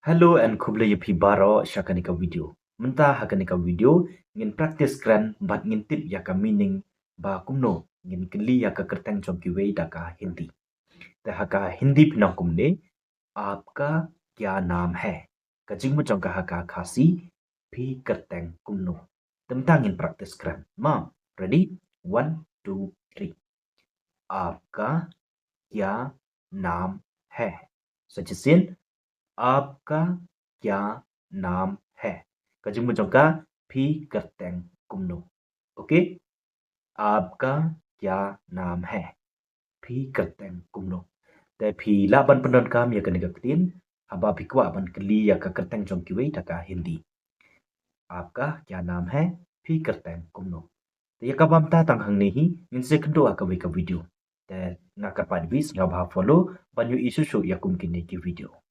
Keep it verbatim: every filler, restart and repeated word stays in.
Hello and khublei ïa phi baroh sha kane ka video. Mynta ha kane ka video ngin practice kren bad ngin tip ïa ka meaning ba kumno ngin kylli ïa ka kyrteng jong kiwei da ka Hindi. Te ha ka Hindi phin ong kumne, आपका क्या नाम है? Ka jingmut jong ka ha ka Khasi, phi kyrteng kumno? Te mynta ngin practice kren. Ma, ready? One, two, three. आपका क्या नाम है? Sa shisien, आपका क्या नाम है? Ka jingmut jong ka, phi kyrteng kumno? Okay? आपका क्या नाम है? Phi kyrteng kumno? Te phi lah ban pyndonkam ïa kane ka ktien haba phi kwah ban kylli ïa ka kyrteng jong kiwei da ka Hindi. आपका क्या नाम है? Phi kyrteng kumno? Te ïa kaba mynta tang hangne hi, ngin sa ïakynduh ha kawei ka video. Te nga kyrpad ïa phi sngewbha follow ban ïohi shuh shuh ïa kum kine ki video.